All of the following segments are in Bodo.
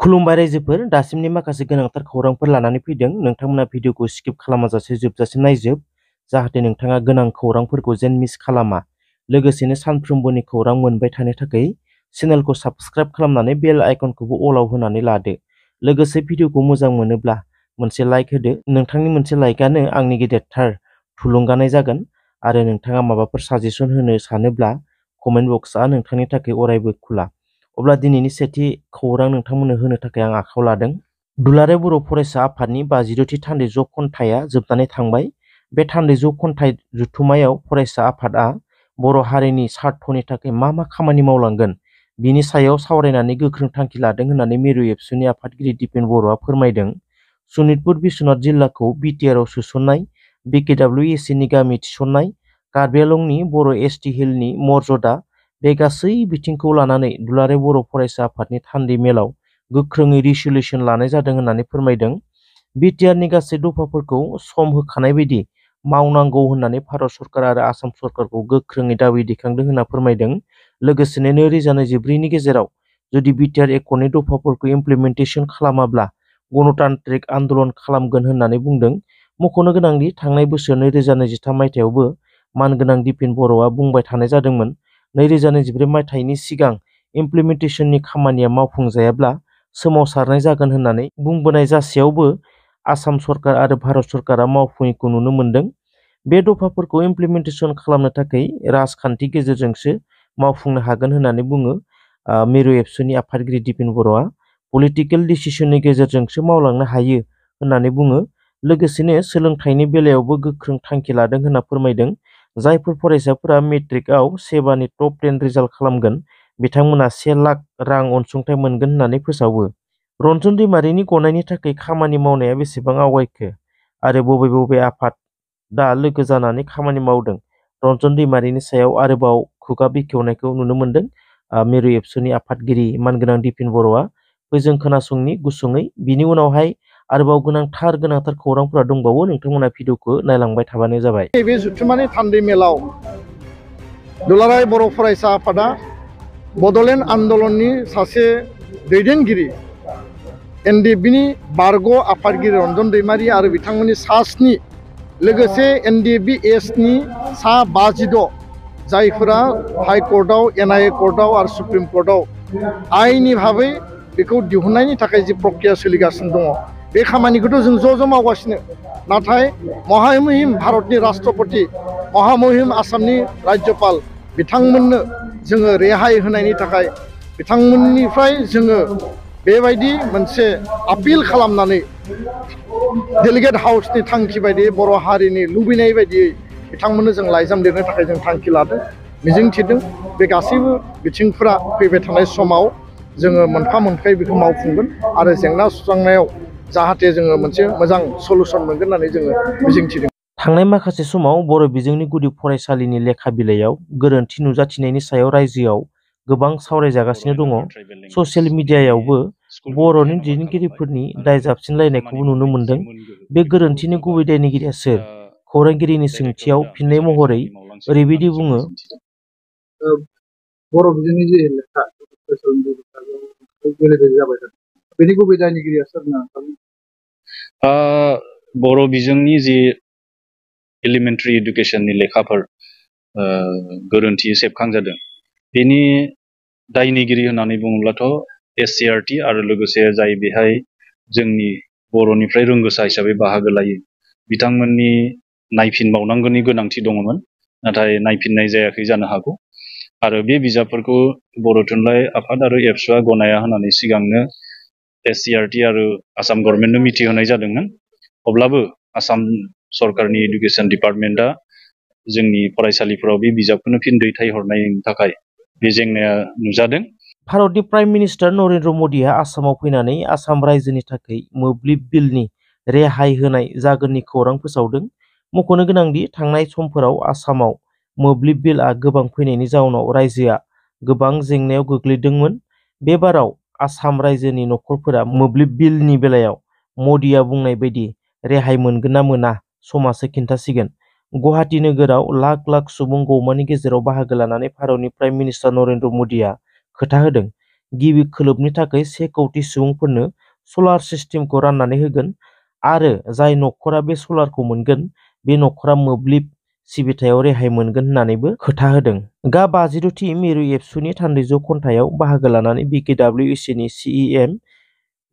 खुलुमबाय रायजोफोर, दासिमनि माखासे गोनांथार खौरांफोर लानानै फैदों। नोंथांमोना भिडिअखौ स्किप खालामाजासे जोबजासिम नायजोब, जाहाथे नोंथाङा गोनां खौरांफोरखौ जेन मिस खालामा। लोगोसेनो सानफ्रोमबोनि खौरां मोनबाय थानो थाखाय चेनेलखौ साबस्क्राइब खालामनानै बेल आइकनखौबो अलाव होनानै लादो। लोगोसे भिडिअखौ मोजां मोनोब्ला मोनसे लाइक होदो। नोंथांनि मोनसे लाइकआनो आंनि गेदेरथार थुलुंगानाय जागोन। आरो नोंथाङा माबाफोर साजेसन होनो सानोब्ला कमेन्ट बक्सआ नोंथांनि थाखाय अरायबो खुला। अब्ला दिनैनि सेथि खौरां नोंथांमोननो होनो थाखाय आं आखायाव लादों। दुलाराय बर' फरायसा आफादनि 52थि थान्दै ज' खन्थाइया जोबनानै थांबाय। बे थान्दै ज' खन्थाइ जुथुमायाव फरायसा आफादआ बर' हारिनि सार्थनि थाखाय मा मा खामानि मावलांगोन बिनि सायाव सावरायनानै गोख्रों थांखि लादों होननानै मिरु एबसुनि आफादगिरि दिपेन बर'आ फोरमायदों। सनितपुर बिश्वनाथ जिल्लाखौ बिटिआरआव सोसननाय, बिकेडब्लिउएसिनि गामि थिसननाय, कार्बि आंलंनि बर' एसटि हिलनि मर्यादा, बे गासै बिथिंखौ लानानै दुलाराय बर' फरायसा आफादनि थान्दै मेलाव गोख्रोङै रिसुलेसन लानाय जादों होननानै फोरमायदों। बिटिआरनि गासै दफाफोरखौ सम होखानाय बायदि मावनांगौ होननानै भारत सरकार आरो आसाम सरकारखौ गोख्रोङै दाबि दैखांदों होनना फोरमायदों। लोगोसेनो 2024नि गेजेराव जुदि बिटिआर एकर्डनि दफाफोरखौ इमप्लिमेन्टेसन खालामाब्ला गणतान्त्रिक आन्दलन खालामगोन होननानै बुंदों। मख'नो गोनांदि थांनाय बोसोर 2023 मायथाइयावबो मानगोनां दिपेन बर'आ बुंबाय थानाय जादोंमोन, 2024 मायथाइनि सिगां इमप्लिमेन्टेसननि खामानिया मावफुंजायाब्ला सोमावसारनाय जागोन होननानै बुंबोनाय जासेयावबो आसाम सरकार आरो भारत सरकारा मावफुङैखौ नुनो मोन्दों। बे दफाफोरखौ इमप्लिमेन्टेसन खालामनो थाखाय राजखान्थि गेजेरजोंसो मावफुंनो हागोन होननानै बुङो मिरु एबसुनि आफादगिरि दिपेन बर'आ। पलिटिकेल डिसिसननि गेजेरजोंसो मावलांनो हायो होननानै बुङो। लोगोसेनो सोलोंथाइनि बेलायावबो गोख्रों थांखि लादों होनना फोरमायदों। जायफोर फरायसाफोरा मेट्रिकआव सेबानि टप 10 रिजाल्ट खालामगोन बिथांमोना 1 लाख रां अनसुंथाइ मोनगोन होननानै फोसावो। रन्जन दैमारिनि गनायनि थाखाय खामानि मावनाया बेसेबां आवगायखो आरो बबे बबे आफादा लोगो जानानै खामानि मावदों, रन्जन दैमारिनि सायाव आरोबाव खुगा बेखेवनायखौ नुनो मोन्दों मिरु एबसुनि आफादगिरि मानगोनां दिपेन बर'आ। जों खोनासंनि गुसुङै, बिनि उनावहाय आरोबाव गोनांथार खौरांफोरा दंबावो। नोंथांमोना भिडिअखौ नायलांबाय थाबानो जाबाय। बे जुथुमानि थान्दै मेलाव दुलाराय बर' फरायसा आफादा बड'लेण्ड आन्दलननि सासे दैदेनगिरि एनडिएफबिनि बारग' आफादगिरि रन्जन दैमारि आरो बिथांमोननि सा 7, लोगोसे एनडिएफबि-एसनि सा 52 जायफोरा हाइकर्टआव, एनआइए कर्टआव आरो सुप्रिम कर्टआव आइननि भाबै बेखौ दिहुननायनि थाखाय जि प्रक्रिया सोलिगासिनो दङ, बे खामानिखौथ' जों ज' मावगासिनो। नाथाय महामहिम भारतनि राष्ट्रपति, महामहिम आसामनि राज्यपाल बिथांमोननो जोङो रेहाय होनायनि थाखाय बिथांमोननिफ्राय जोङो बेबायदि मोनसे आपिल खालामनानै डेलिगेट हाउसनि थांखि बायदियै बर' हारिनि लुबैनाय बायदियै बिथांमोननो जों लाइजाम लिरनो थाखाय जों थांखि लादों, मिजिंथिदों। बे गासैबो बिथिंफोरा फैबाय थानाय समाव जोङो मोनफा मोनफायै बेखौ मावफुंगोन आरो जेंना सुस्रांनायाव जाहाथे जोङो मोनसे मोजां सलुसन मोनगोन होननानै जोङो मिजिंथिदों। थांनाय माखासे समाव बर' बिजोंनि गुदि फरायसालिनि लेखा बिलाइयाव गोरोन्थि नुजाथिनायनि सायाव रायजोआव गोबां सावरायजागासिनो दङ। ससियेल मिडियायावबो बर'नि दैदेनगिरिफोरनि दाय जाबसिनलायनायखौबो नुनो मोन्दों। बे गोरोन्थिनि गुबै दायनिगिरिया सोर? खौरांगिरिनि सोंथियाव फिन्नाय महरै ओरैबायदि बुङो। बर' बिजोंनि जे लेखा जाबाय थादों, बेनि गुबै दायनिगिरिया सोर होनना बर' बिजोंनि जि एलिमेन्टारि इडुकेसननि लेखाफोर गोरोन्थि सेबखांजादों, बेनि दायनिगिरि होननानै बुङोब्लाथ' एससिइआरटि आरो लोगोसे जाय बेहाय जोंनि बर'निफ्राय रोंगोसा हिसाबै बाहागो लायो बिथांमोननि नायफिनबावनांगौनि गोनांथि दङमोन, नाथाय नायफिननाय जायाखै जानो हागौ। आरो बे बिजाबफोरखौ बर' थुनलाइ आफाद आरो एबसुआ गनाया होननानै सिगांनो एससिइआरटि आरो आसाम गभर्नमेन्टनो मिथिहोनाय जादोंमोन। अब्लाबो आसाम सरकारनि इडुकेसन डिपार्टमेन्टआ जोंनि फरायसालिफोराव बे बिजाबखौनो फिन दैथायहरनायनि थाखाय बे जेंनाया नुजादों। भारतनि प्राइम मिनिस्टार नरेन्द्र मदिआ आसामाव फैनानै आसाम रायजोनि थाखाय मोब्लिब बिलनि रेहाय होनाय जागोननि खौरां फोसावदों। मख'नो गोनांदि थांनाय समफोराव आसामाव मोब्लिब बिलआ गोबां फैनायनि जाउनाव रायजोआ गोबां जेंनायाव गोग्लैदोंमोन। बे बाराव आसाम रायजोनि नखरफोरा मोब्लिब बिलनि बेलायाव मदिआ बुंनाय बायदि रेहाय मोनगोन ना मोना समासो खिन्थासिगोन। गुवाहाटी नोगोराव लाख लाख सुबुं गौमानि गेजेराव बाहागो लानानै भारतनि प्राइम मिनिस्टार नरेन्द्र मदिआ खोथा होदों। गिबि खोलोबनि थाखाय 1 कौटि सुबुंफोरनो सलार सिस्टेमखौ राननानै होगोन आरो जाय नखरा बे सलारखौ मोनगोन बे नखरा मोब्लिब सिबिथायाव रेहाय मोनगोन होननानैबो खोथा होदों। गा 52थि मिरु एबसुनि थान्दैज' खन्थाइयाव बाहागो लानानै BKWECनि CEM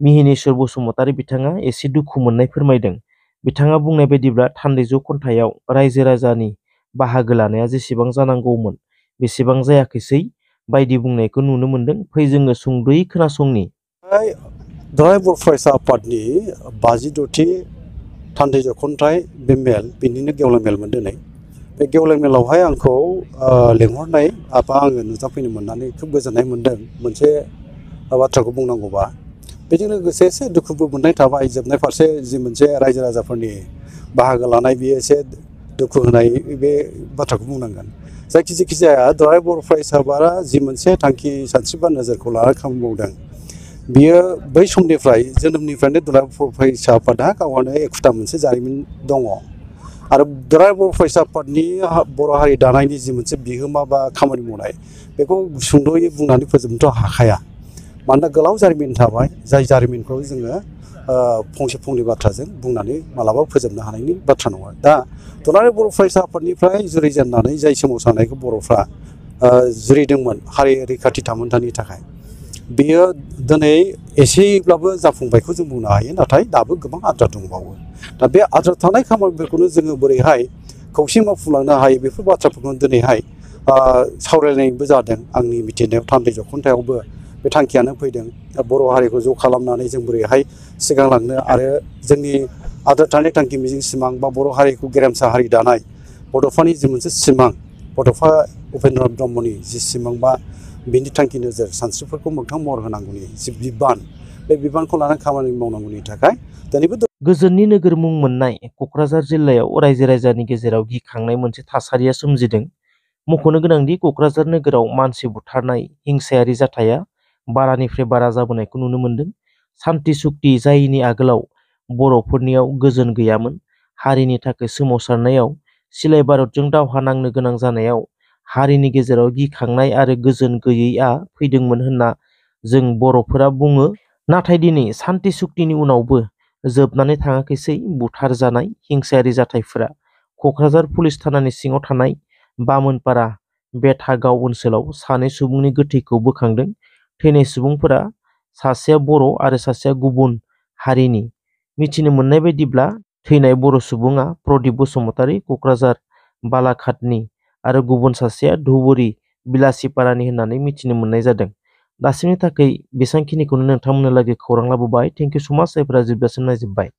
मिहिनेश्वर बसुमतारी बिथाङा एसे दुखु मोननाय फोरमायदों। बिथाङा बुंनाय बायदिब्ला थान्दैज' खन्थाइयाव रायजो राजानि बाहागो लानाया जेसेबां जानांगौमोन बेसेबां जायाखैसै बायदि बुंनायखौ नुनो मोनदों। फै जोङो सुंद'यै खोनासंनि। दुलाराय बर' फरायसा आफादनि 52थि थान्दैज' खन्थाइ बे मेल बिनिनो गेवलां मेलमोन दिनै। बे गेवलां मेलावहाय आंखौ लेंहरनाय आफा आङो नुजाफैनो मोननानै खोब गोजोननाय मोनदों मोनसे बाथ्राखौ बुंनांगौबा। बेजों लोगोसे एसे दुखुबो मोननाय थाबाय जोबनाय फारसे जि मोनसे रायजो राजाफोरनि बाहागो लानाय बियो एसे दुखु होनाय बे बाथ्राखौ बुंनांगोन। जायखि जाया दुलाराय बर' फरायसा आफादा जि मोनसे थांखि सानस्रि बा नोजोरखौ लानानै खामानि मावदों बियो बै समनिफ्राय जोनोमनिफ्रायनो दुलाराय बर' फरायसा आफादा गावहानो एखुथा मोनसे जारिमिन दङ आरो दुलाराय बर' फरायसा आफादनि बर' हारि दानायनि जि मोनसे बिहोमा बा खामानि मावनाय बेखौ सुंद'यै बुंनानै फोजोबनोथ' हाखाया। मानोना गोलाव जारिमिन थाबाय जाय जारिमिनखौ जोङो फंसे फंनै बाथ्राजों बुंनानै मालाबा फोजोबनो हानायनि बाथ्रा नङा। दा दुलाराय बर' फरायसा आफादनिफ्राय जुरिजेननानै जाय सोमावसारनायखौ बर'फ्रा जुरिदोंमोन हारि रैखाथि थामोन्थानि थाखाय बेयो दिनै एसेब्लाबो जाफुंबायखौ जों बुंनो हायो, नाथाय दाबो गोबां आद्रा दंबावो। दा बे आद्रा थानाय खामानिफोरखौनो जोङो बोरैहाय खौसे मावफुंलांनो हायो बेफोर बाथ्राफोरखौ दिनैहाय सावरायनायबो जादों। आंनि मिथिनायाव थान्दैज' खन्थाइयावबो बे थांखियानो फैदों बर' हारिखौ ज' खालामनानै जों बोरैहाय सिगांलांनो आरो जोंनि आद्रा थानाय थांखि मिजिं सिमां बा बर' हारिखौ गेरेमसा हारि दानाय बड'फानि जि मोनसे सिमां बड'फा उपेन्द्र ब्रह्मनि जि सिमां बा बिनि थांखि नोजोर सानस्रिफोरखौ मोगथां महर होनांगौनि जि बिबान बे बिबानखौ लानानै खामानि मावनांगौनि थाखाय दिनैबो गोजोननि नोगोर मुं मोननाय क'क्राझार जिल्लायाव रायजो राजानि गेजेराव गिखांनाय मोनसे थासारिया सोमजिदों। मख'नो गोनांदि क'क्राझार नोगोराव मानसि बुथारनाय हिंसायारि जाथाया बारानिफ्राय बारा जाबोनायखौ नुनो मोनदों। सान्ति सुक्ति जायैनि आगोलाव बर'फोरनियाव गोजोन गैयामोन। हारिनि थाखाय सोमावसारनायाव सिलाय बारुदजों दावहा नांनो गोनां जानायाव हारिनि गेजेराव गिखांनाय आरो गोजोन गैयैआ फैदोंमोन होनना जों बर'फोरा बुङो। नाथाय दिनै सान्ति सुक्तिनि उनावबो जोबनानै थाङाखैसै बुथार जानाय हिंसायारि जाथायफोरा। क'क्राझार पुलिस थानानि सिङाव थानाय बामोनपारा बेथागाव ओनसोलाव सानै सुबुंनि गोथैखौ बोखांदों। थैनाय सुबुंफोरा सासेया बर' आरो सासेया गुबुन हारिनि। मिथिनो मोननाय बायदिब्ला थैनाय बर' सुबुङा प्रदीप बसुमतारी क'क्राझार बालाघाटनि आरो गुबुन सासेया धुबुरी बिलासिपारानि होननानै मिथिनो मोननाय जादों। दासिमनि थाखाय बेसांखिनिखौनो नोंथांमोनहालागै खौरां लाबोबाय। थेंक इउ सो माच जायफोरा जोबजासिम नायजोब्बाय।